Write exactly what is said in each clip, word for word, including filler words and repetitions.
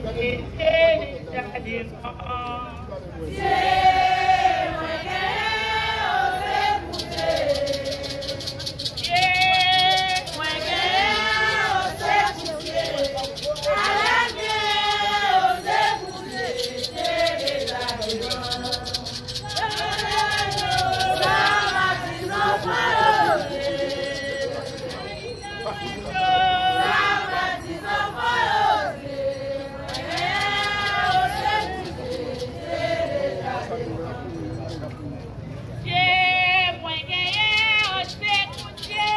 Dye deja devan. Dye mwen genyen, o se pou Dye. Dye mwen genyen, o se pou Dye. Ala m genyen, o se pou Dye. Dye deja devan. Dye mwen genyen, o se pou Dye.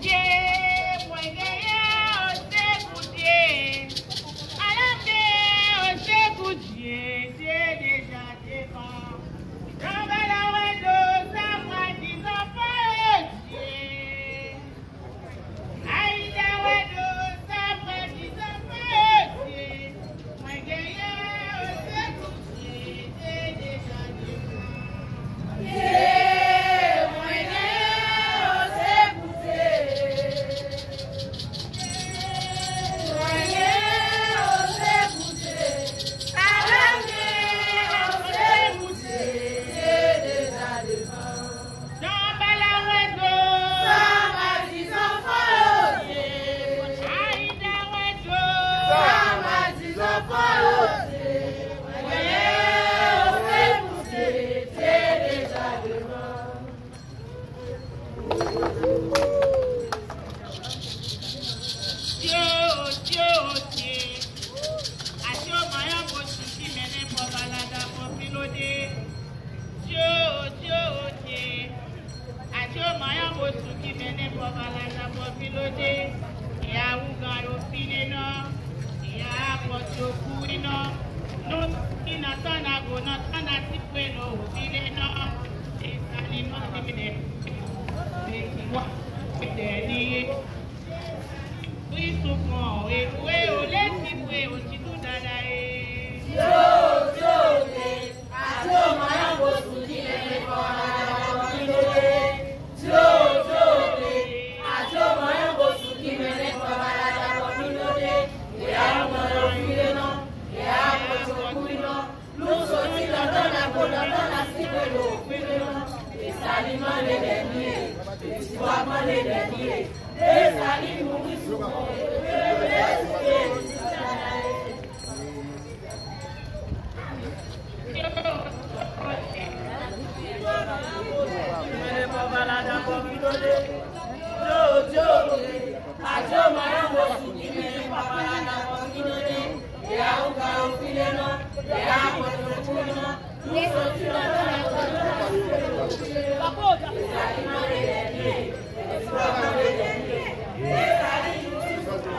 Dye mwen genyen, o se pou Dye. Ala m genyen, o se pou Dye. Dye deja devan. Nan bala wè do, sa mwen di zanfan yo Dye. Ayida wè do, sa mwen di zanfan yo Dye. Mwen genyen, o se pou Dye, Dye deja devan. Dye mwen genyen, o se pou Dye. Dye mwen genyen, o se pou Dye. Ala m genyen, o se pou Dye, Dye deja devan. Nan bala wè do. Sa mwen di zanfan yo Dye. Ayida wè do. Sa mwen di zanfan yo Dye. Mwen genyen, o se pou Dye, Dye deja devan. Dye, o Dye, o Dye. Atyo manyan bosou ki mennen pòv a lada pòv vilode. Dye, o Dye, o Dye. Atyo manyan bosou ki mennen pòv a lada pòv vilode. E a ougan yo file non. E a apòt yo kouri non. Nou ki nan tann ago, nan tann a ti pweno file non. E sa li mande. Wi, soufran, e vre, o lè ti vre, o ti tou dada e. Dyo, dyo, dyo, dyo, manyan bosou ki mennen pòv a lada pòv vilode. Dyo, dyo, dyo, dyo, manyan bosou ki mennen pòv a lada pòv vilode. E a ougan yo file non, e a apòt yo kouri non. Nou soti nan tann ago, nan tann a ti pweno file non. E sa li mande dènye. E ti bwa mande dènye. E sa li mouri sou mòn. Yo, yo, yo. Adyo manyan bosou ki mennen pòv a lada pòv vilode. E a ougan yo file non. E a apòt yo kouri non. Nou soti nan tann ago, nan tann a ti pweno file non. E sa li mande dènye. E ti bwa mande dènye. E sa li mouri sou mòn.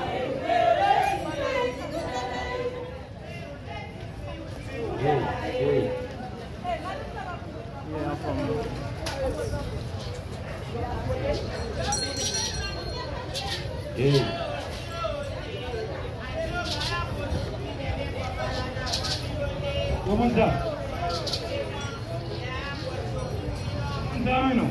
Yo, moun sa. Moun sa, wi, non.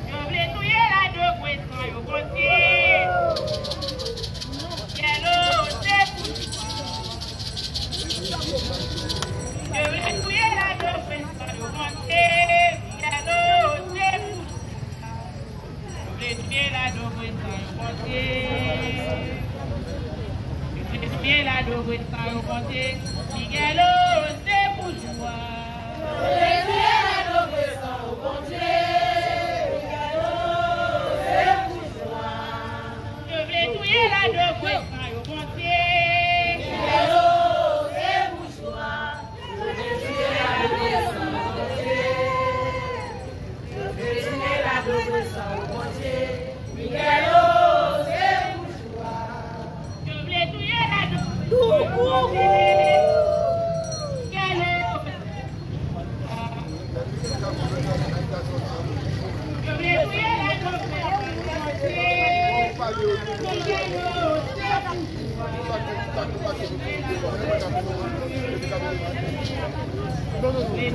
Yo vle touye lado bwè san yo, Bondye. Miguel, o, se pou jwa. Yo vle touye lado bwè san yo, Bondye. Miguel, o, se pou jwa. Yo vle touye lado bwè san yo, Bondye. Yo vle touye lado bwè san yo, Bondye. Miguel, o, se pou jwa. Yo vle touye lado bwè san yo, Bondye. Miguel, o, se pou jwa. Yo vle touye lado bwè san yo, Bondye. Miguel, o, se pou jwa. Yo vle Yo vle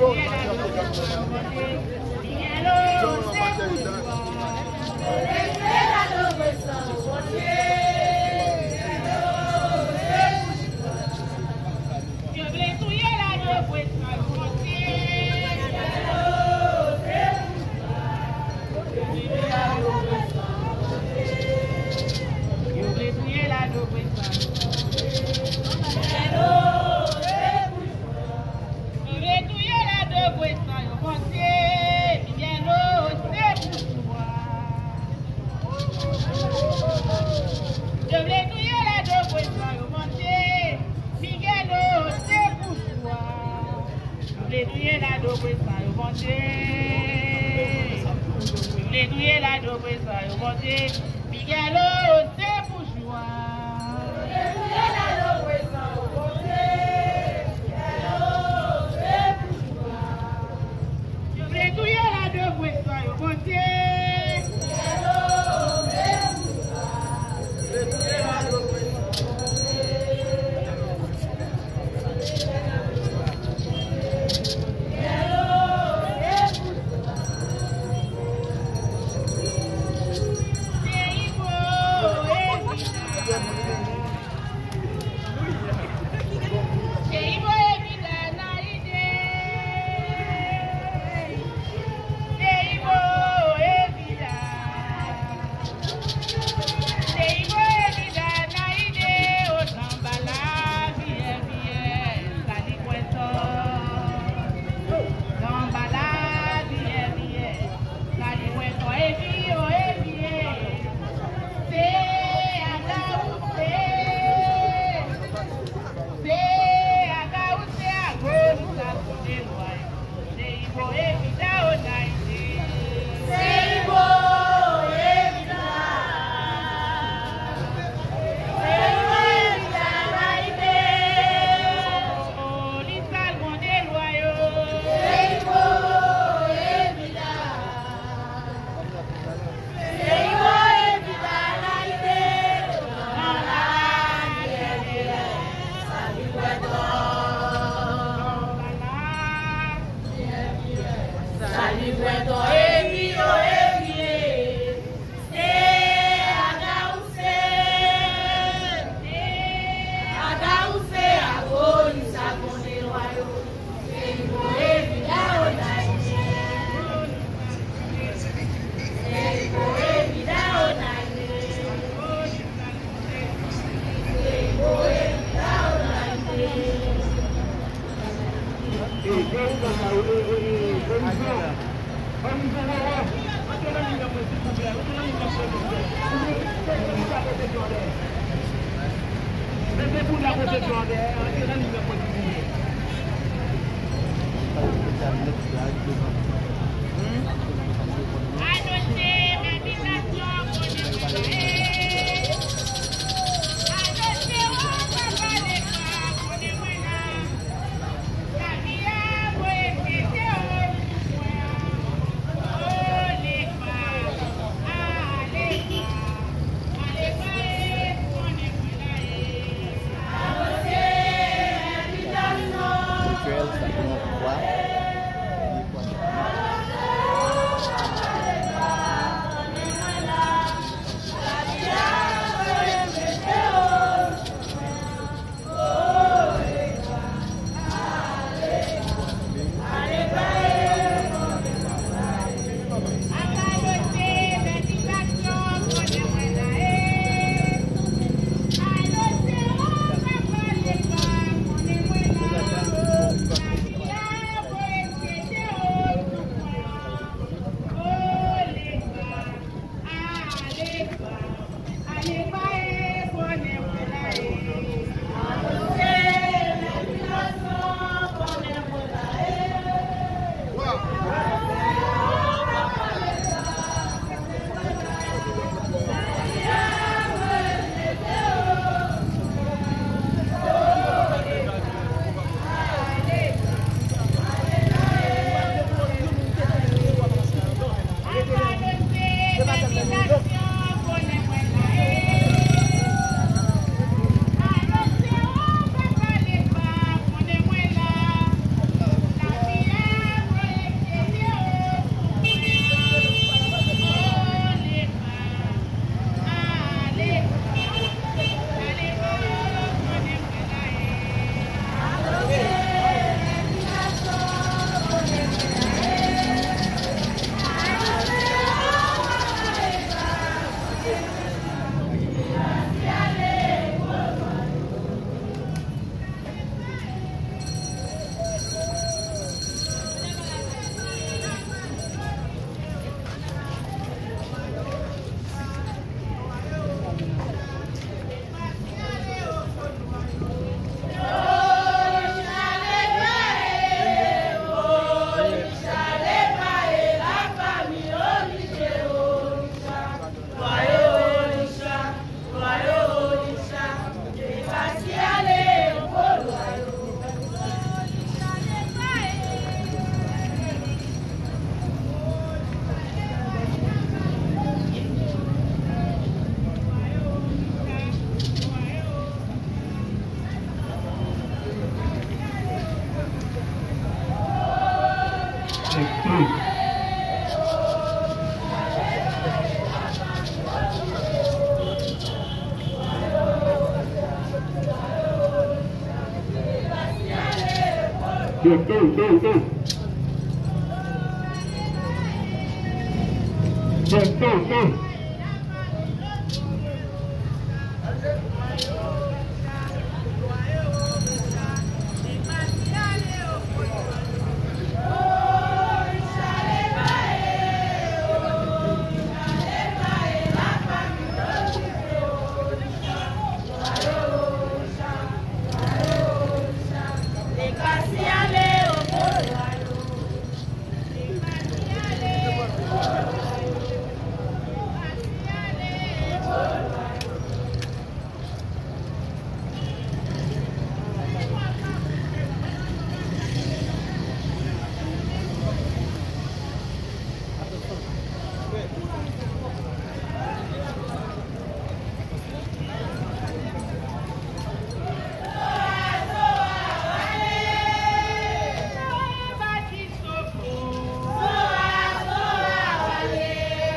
touye la debwe sa yo, Bondye. Yo vle touye la debwe sa yo. Yo vle touye la debwe sa yo, Bondye. Miguelo, se pou ou a. Yo vle touye la debwe sa yo, Bondye. Miguelo, se pou ou a. Yo vle touye la debwe sa yo, Bondye. Yo vle touye la debwe sa yo, Bondye. Miguelo, se pou ou a. Yo vle touye la debwe sa yo, Bondye.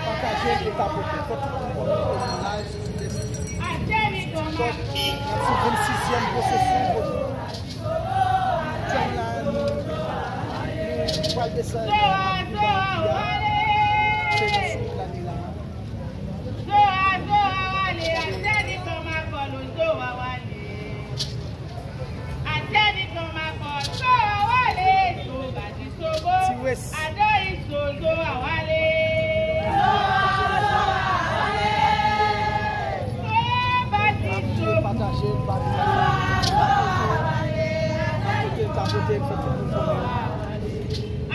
Pataje e tapote. Fò tout moun konnen ke nou live sou TikTok. N ap sou vennsizyèm pwosesyon jodi. Jodi la, nou, nou pral desann nan pi ba peyi a. Se nan souf lane la. Zowa, Zowa, wale, Astèdi Kòmakòl, Zowa, wale. Atèdi Kòmakòl, Zowa, wale, Zoba, Disobo, Adoyiso, Zowa, wale. Zoba, Disobo. Pataje, pataje. Tapote, tapote, fè tout moun konnen.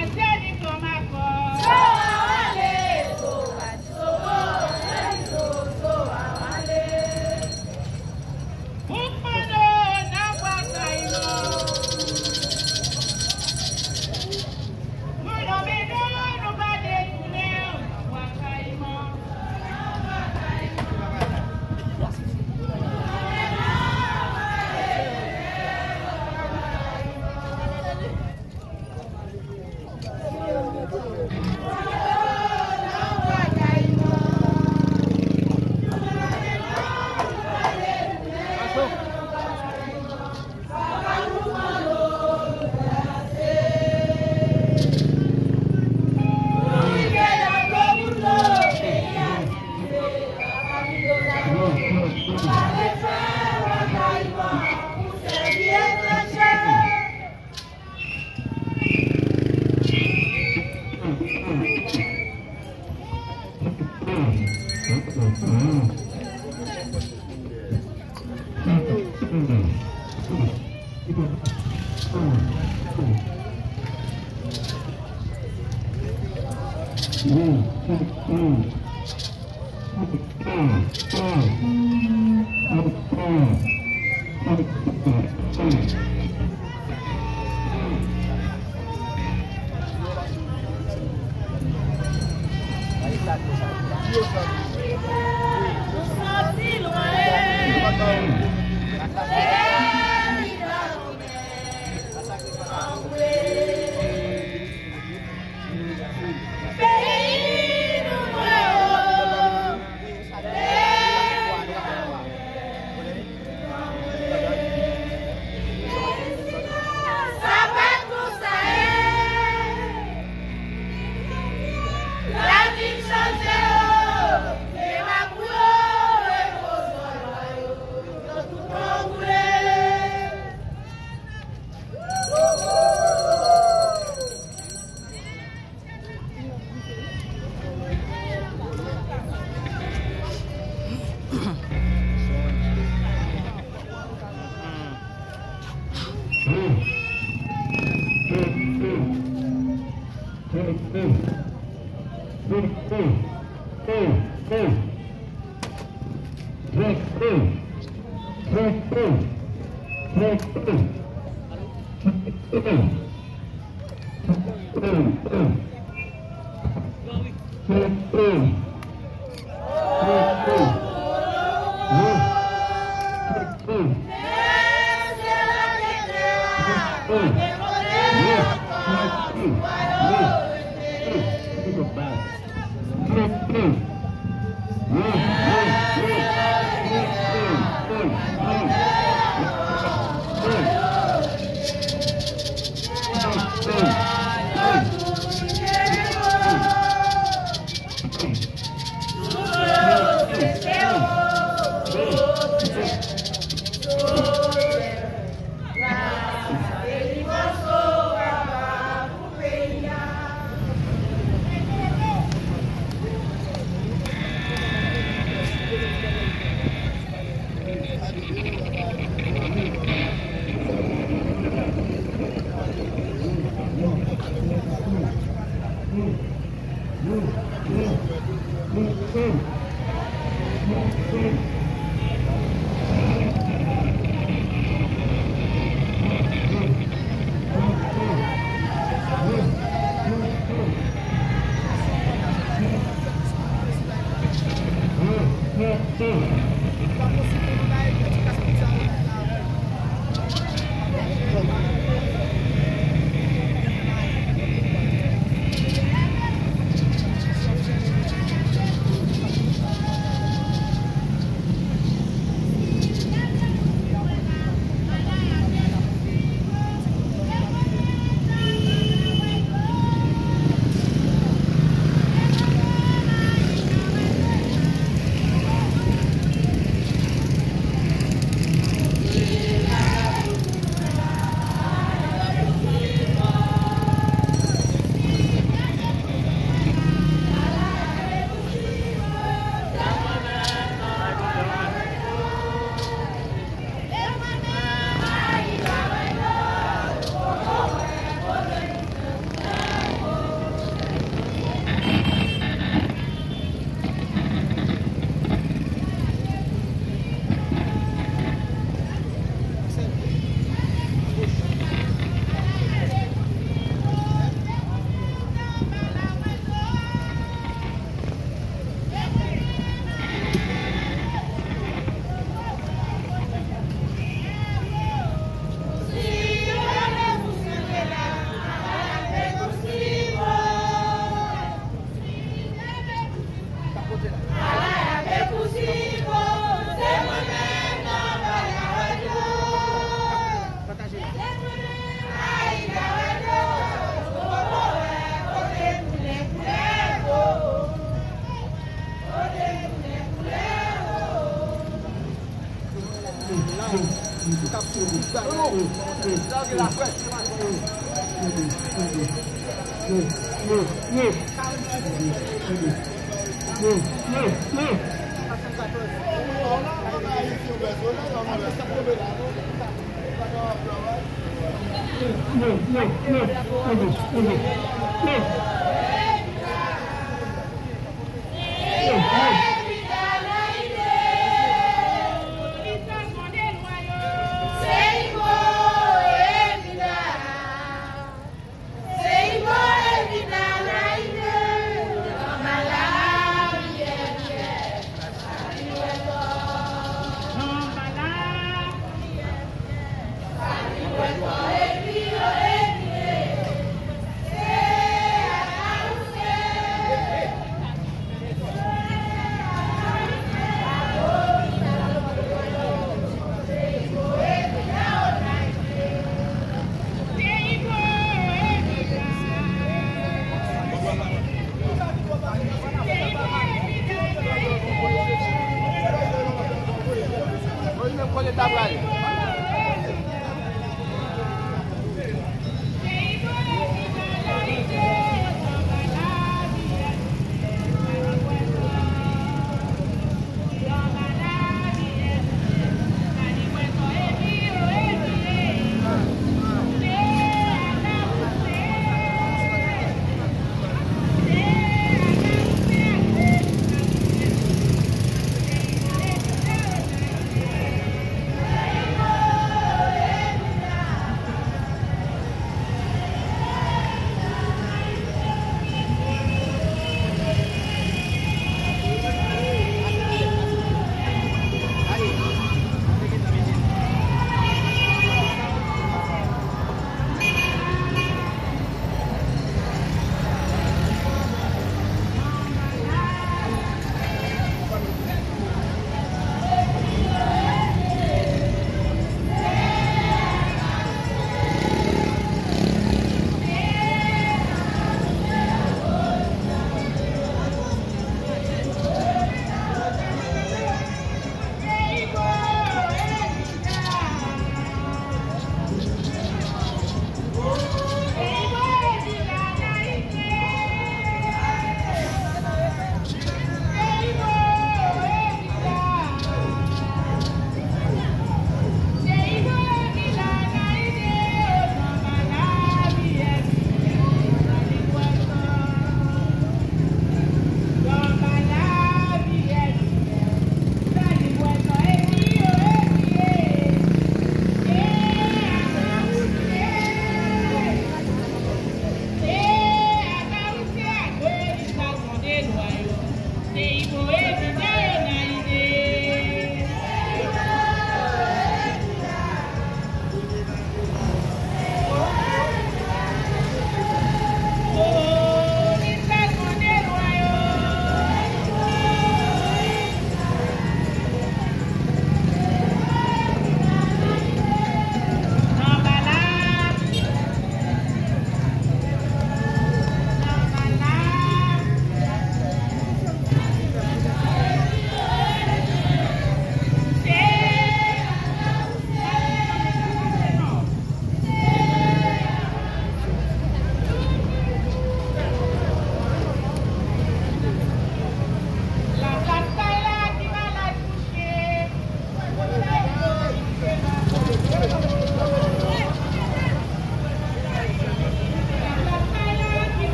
Atèdi Kòmakòl.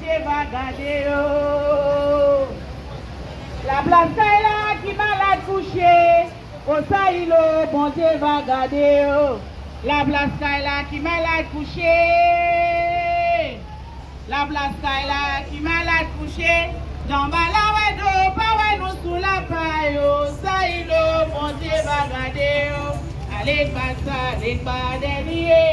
Bondye va gade yo. Laplas kay la ki malad kouche. O Sayilo, Bondye va gade yo. Laplas kay la ki malad kouche. Laplas kay la ki malad kouche. Jan bala wè do pa wè nou sou lapa yo. Sayilo, Bondye va gade yo. Ale k ba sa, ale k ba dènye.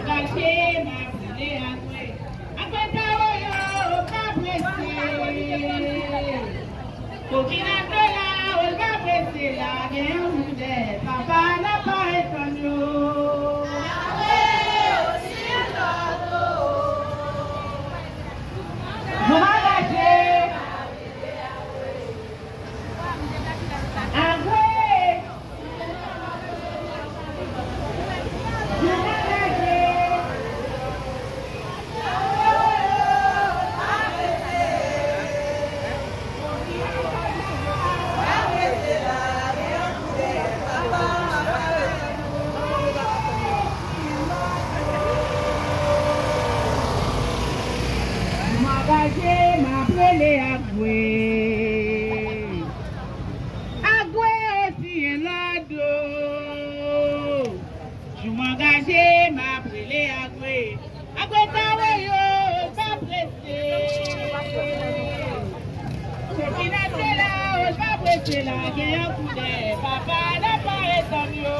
Angaje, m ap rele Agwe. Agwe Tawoyo, pa prese. Kokin Agwe la, w pa prese la, gen yon lidè, papa n ap parèt tann yo. Nou angaje. M angaje, m ap rele Agwe. Agwe osi en lado. Jou m angaje, m ap rele Agwe. Agwe Tawoyo, pa prese. Kokin Agwe la, pa prese la, gen yon koudè. Papa n ap parèt tann yo.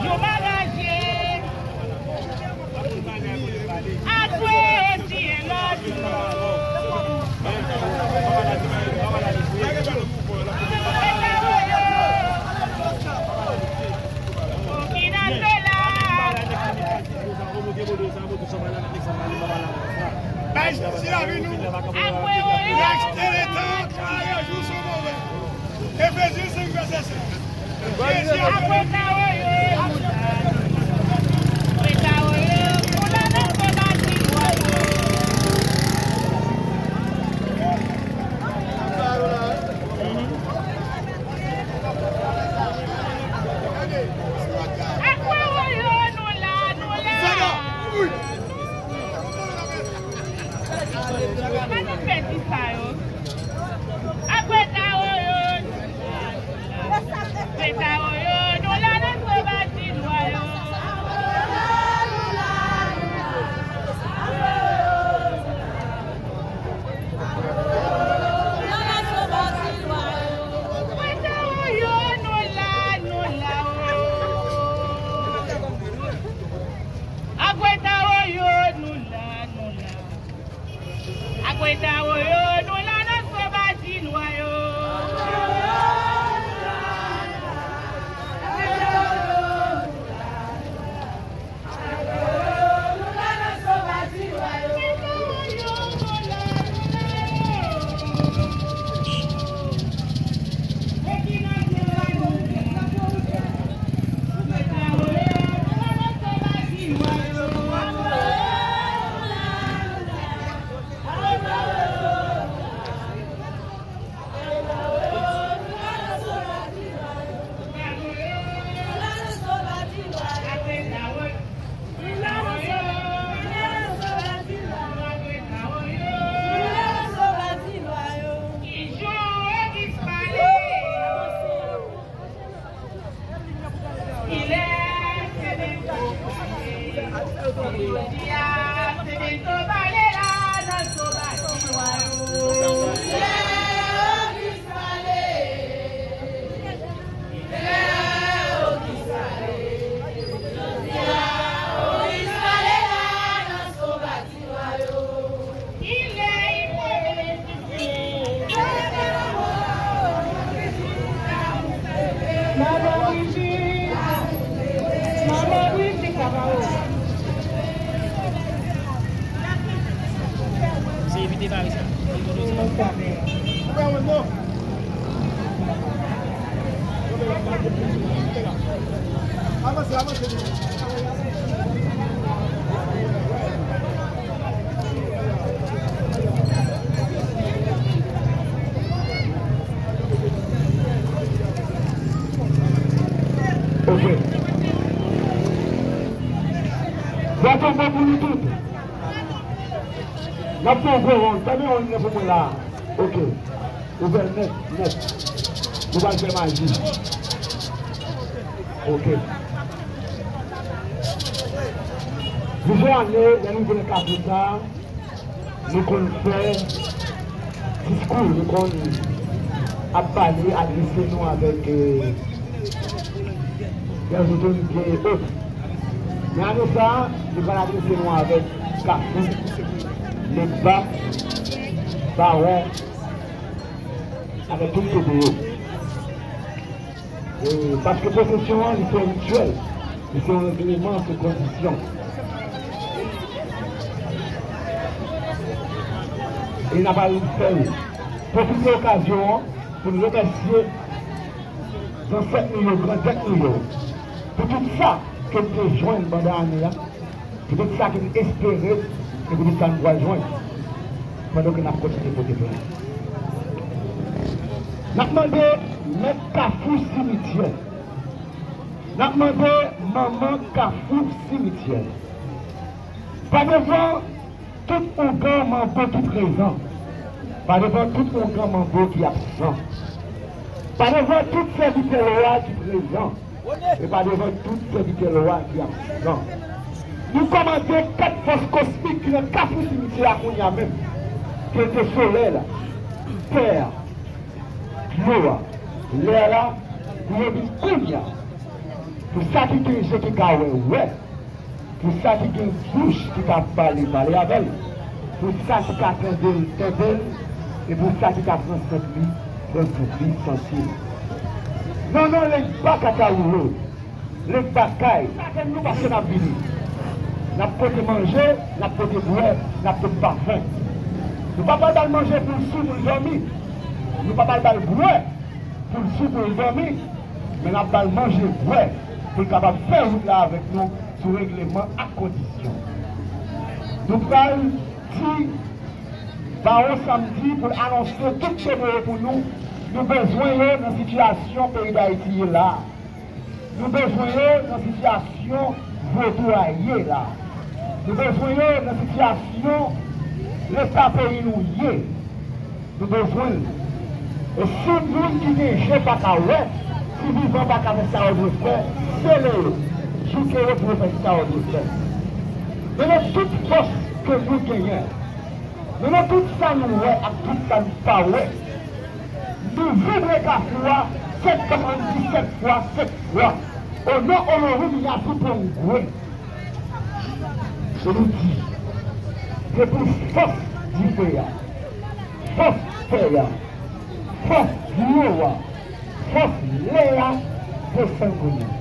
Jou m angaje. Agwe osi en lado. Bay Jezi lavi nou. Reste le temps car les jours sont mauvais. Efezyen senk vèsè senk. Jezi ap vini. Agwe Tawoyo. Agwe Tawoyo, nou la nan Madan Wifi, Madan Wifi, kaka o. Se evite bagay sa. Avanse, avanse. Ok. Sa tonbe pou nou tout. N ap fè yon gwo wonn. Fèmen yon liy pou mwen la. Ok. Ouvè l nèt, nèt. Nou pral fè maji. Ok. Plizyè ane, lè nou vin nan kafou sa a, nou konn fè diskou, nou konn ap pale, adrese nou avèk, eh, lèzotorite e ot. Men ane sa a, nou pral adrese nou avèk Kafou, Legba, Bawon, avèk tout kote yo. E, paske posesyon an, li se rityèl, li se yon regleman sou kondisyon. E n ap al fè l. Pwofite okazyon an pou n remèsye zansèt nou yo, grandèt nou yo, pou tout sa ke n te jwenn pandan ane a. Poutèt sa ke n espere, e poutèt sa n pral jwenn, pandan ke n ap kontinye pote plent. N ap mande mèt Kafou Simityè. N ap mande manman Kafou Simityè. Pa devan tout ougan manbo ki prezan. Pa devan tout ougan manbo ki absan. Pa devan tout sèvitè lwa ki prezan. E pa devan tout sèvitè lwa ki absan. Nou kòmande kat fòs kosmik ki nan Kafou Simityè a kounye a menm, ke se solèy la, tè a, dlo a, lè a, pou yo vin kounye a. Pou sa ki gen je ki ka wè, wè. Pou sa ki gen bouch ki ka pale, pale avè l. Pou sa ki ka tande l, tande l. E pou sa ki ka pran sant li, pran sant li, santi l. Non, non, Legba Kakawoulo, Legba Kay, sa ke nou pase n ap vini. N ap pote manje, n ap pote bwè, n ap pote pafen. Nou pa pral ba l manje pou l sou, pou l dòmi. Nou pa pral ba l bwè pou l sou, pou l dòmi. Men n ap ba l manje, bwè, pou l kapab fè wout la avèk nou sou regleman ak kondisyon. Nou pral di Bawon Samdi pou l anonse tout T V yo pou nou. Nou bezwen yo nan sitiyasyon peyi Dayiti ye la a. Nou bezwen yo nan sitiyasyon vodou a ye la a. Nou bezwen yo nan sitiyasyon leta peyi nou ye. Nou bezwen l. E si moun ki gen je pa ka wè, si vivan pa ka fè sa yo dwe fè, sele yo, jouke yo pou yo fè sa yo dwe fè. Men nan tout fòs ke nou genyen, men nan tout sa nou wè ak tout sa nou pa wè, nou vibre Kafou a sèt sèt fwa, sèt fwa. O non Olorum Yasoupongwe. E nou di, se pou fòs dife a, fòs tè a, fòs dlo a, fòs lè a desann kounye a.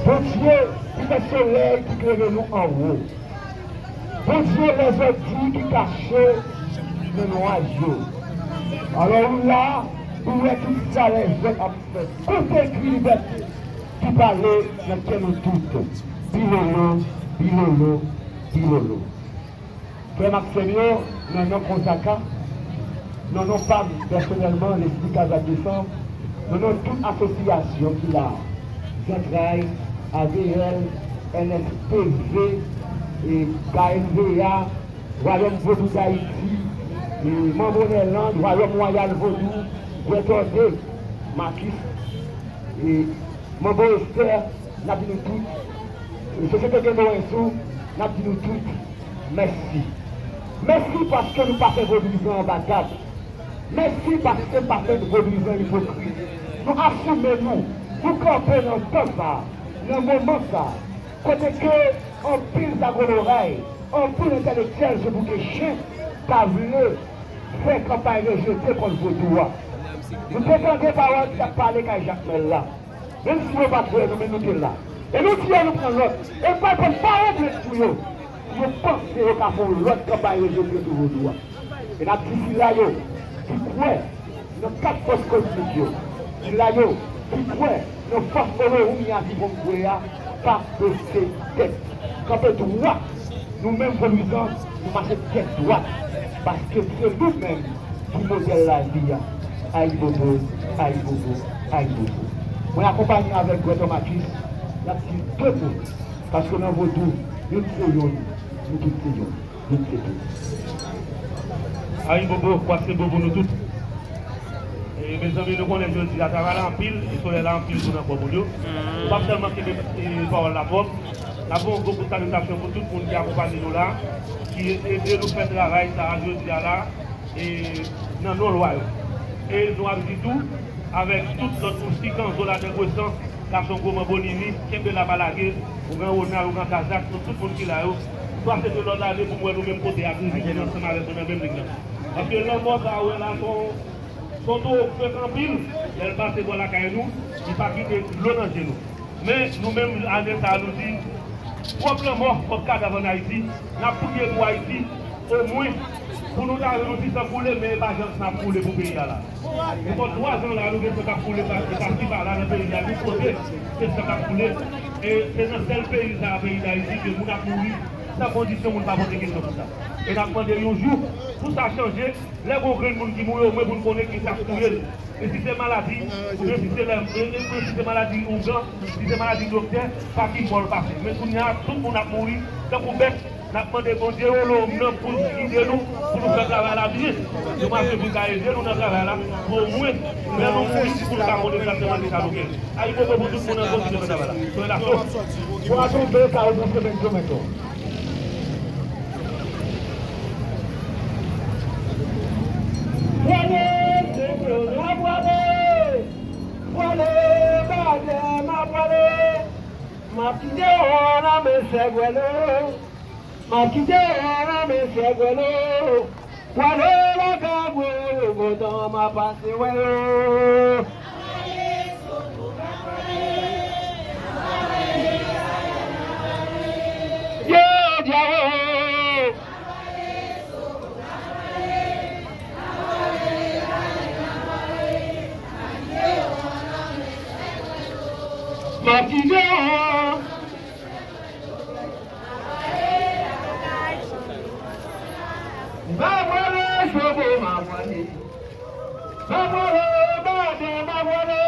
Bondye ki fè solèy ki klere nou anwo. Bondye lèzòdi ki kache nan nwaj yo. Alò ou la, ou wè tout sa lèzòt ap fè. Koute kri libète ki pale nan kè nou tout. Bilolo, bilolo, bilolo. Frè m ak sè m yo, nan non Konzaka, nan non pa m pèsonèlman, Leslie Casadesan, nan non tout asosyasyon ki la, Zantray, A V L, N S P V, e K N V A, Wayòm Vodou Dayiti, e Manbo Nèland, Wayòm Wayal Vodou, Gwètòde, Makis, e Manbo Estè, n ap di nou tout, e Sosyete Gen Dwa Ensou, n ap di nou tout, mèsi. Mèsi paske nou pa fè vodouyizan anba tab. Mèsi paske nou pa fè vodouyizan ipokrit. Nou asime nou, nou kanpe nan tan sa a, nan moman sa a, kote ke anpil zagoloray, anpil entèlektyèl je bouke chen ta vle fè kanpay rejete kòz vodou a. Nou te tande pawòl ki t ap pale kay Jakmèl la. Menm si yo pa t wè nou, men nou te la. E nou di yo nou pran lòt. E pa konn pa yon plent pou yo. Si yo panse yo ka fè yon lòt kanpay rejete sou vodou a. E n ap di sila yo ki kwè nan kat fòs kozmik yo, sila yo ki kwè nan fòs Olohoumi a ki bon kwè a, pa bese tèt. Kanpe dwat. Nou menm Vodouizan, nou mache tèt dwat, paske se nou menm ki modèl lavi a. Ayibobo, ayibobo, ayibobo. Mwen akonpanye avèk Brother Mathis, l ap di de mo, paske nan vodou, youn se youn, nou tout se youn, youn se tout. Ayibobo, kwase bobo nou tout. E, mezanmi, nou konnen jodi a travay la anpil, e solèy la anpil tou nan kò moun yo. Nou p ap sèlman kenbe, e, pawòl la twòp. N ap fè yon gwo kout salitasyon pou tout moun ki akonpanye nou la, ki ede nou fè travay sa a jodi a la, e, nan non lwa yo. E nou ap di tou, avèk tout lòt moun, Sikanzo, Ladègresan, Gason Gwo Manbo Nini, kenbe la pa lage, ougan Wonal, ougan Kazak, nou tout moun ki la yo, swa se de lòt ane pou m wè nou menm kote ak nou vini ansanm avèk nou nan menm lig la. Paske lanmò sa a wè la, se yon, se yon towo k fèk anpil, lè l pase bò lakay nou, li pa kite dlo nan je nou. Men, nou menm, ane sa a, nou di, twòp lanmò, twòp kadav ann Ayiti, n ap priye pou Ayiti, omwen, pou nou ta wè yon ti san koule, men e pa jan san ap koule pou peyi a la. Nenpòt twa zan la, nou gen san k ap koule pa, pa si pa la nan peyi a, tout kote, se san k ap koule. E se nan sèl peyi sa a, peyi Dayiti, ke moun ap mouri san kondisyon, moun pa poze kesyon pou sa. E n ap mande yon jou, pou sa chanje, lè gon grenn moun ki mouri, omwen pou n konnen kisa k touye l. E si se maladi, oubyen si se lè, e, e, e si se maladi ougan, si se maladi doktè, pa ki bò l pase. Men kounye a, tout moun ap mouri, tankou bèt, n ap mande Bondye Olohoum nan pou l gide nou, pou nou fè travay la byen. Nou mache pou l ka ede nou nan travay la, pou omwen, lè nou mouri, pou nou ka konn egzakteman kisa nou gen. Ayibobo pou tout moun nan kontinye fè travay la. Soyez là, so. Pou akonpanye sa, ou pou semèn semèn, non. Pwale, se pwale, pwale. Pwale, badè, ma pwale. M ap kite w nan men sègwèlo. M ap kite w nan men sègwèlo. Pwale lakay mwen, yo kontan m ap pase wè yo. Yo, dyawo. M ap kite w. M ap pwale, chobo, m ap pwale. M ap pwale, badè, m ap pwale.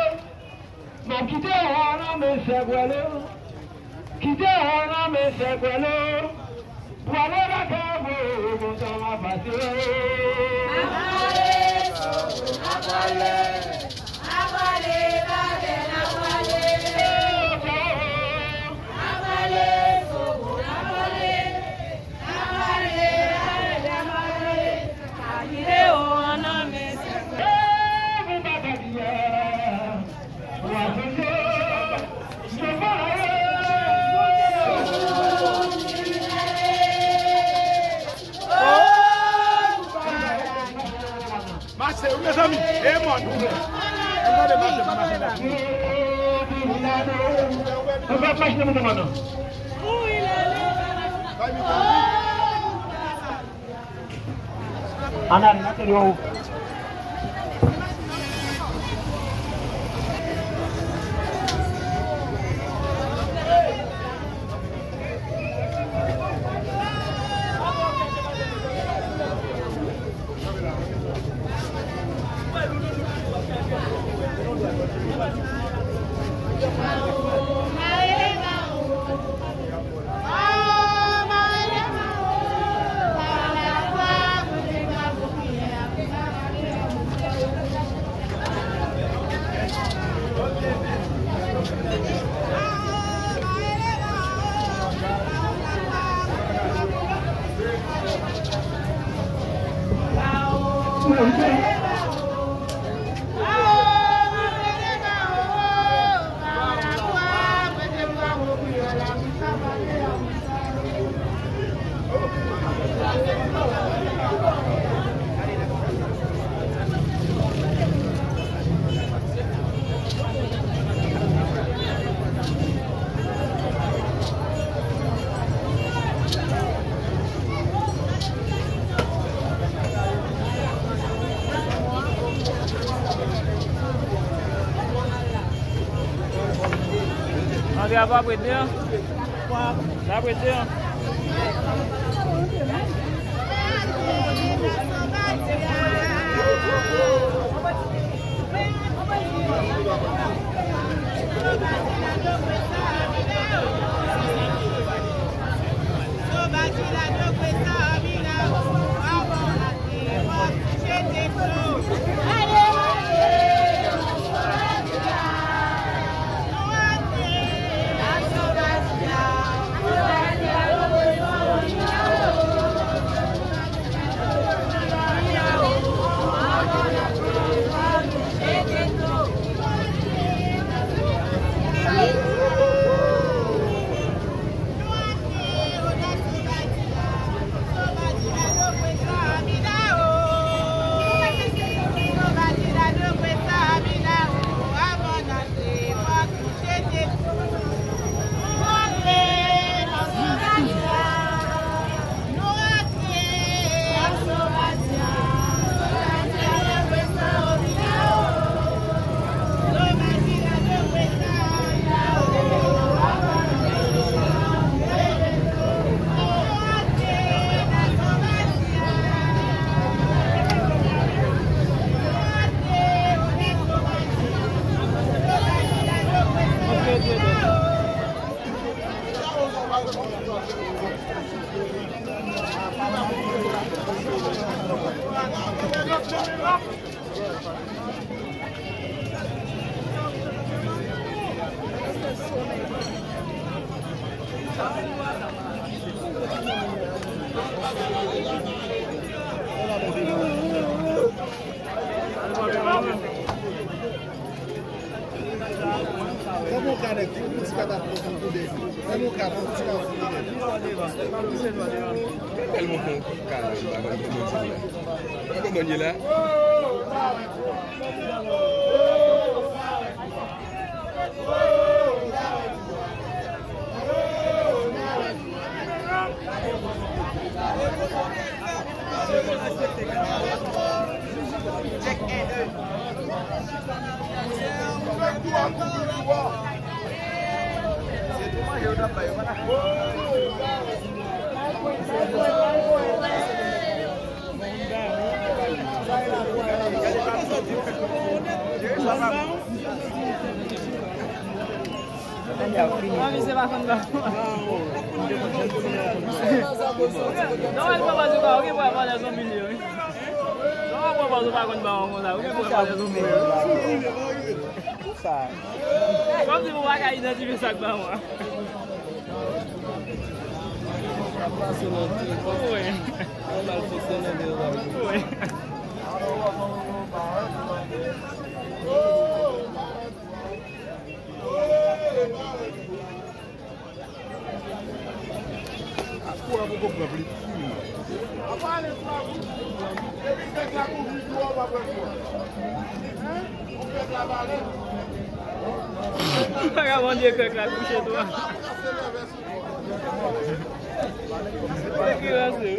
M ap kite w nan men sègwèlo. Kite w nan men sègwèlo. Pwale lakay mwen, kontan m ap pase. M ap pwale, chobo, m ap pwale. M ap pwale, badè, m ap pwale. M ap pwale, chobo, m ap pwale. Mache, wi, mezanmi. E mòn. E mòn, mache, mache, mache. Ann ale, ann ale, ann ale. Antre a pa prete an. Sa prete an. Kòman w ka nèg, pou ti kaka pou ti kaka pou ti kaka. Tèlman fè yon kaka la, m pa konn kòman di la. Kòman ye la? Manje pa konn ba. Non, mwen pa pase pa, ou gen pou al pale zonbi li, wi. Non, mwen pa pase pa konn ba, ou konn la, ou gen pou al pale zonbi li. Kòmsi pou w pa ka idantifye sa k ba mwen. Wi. Wi. Akou a poko pran pli fou. Apa ale sou akou. Depi kèk la kouvri tou a, w pa pran kou a. Hein? Pou kèk la pale. M pa ka mande kèk la kouche tou a. Kèk la kase nèvè sou. Kèk la kase.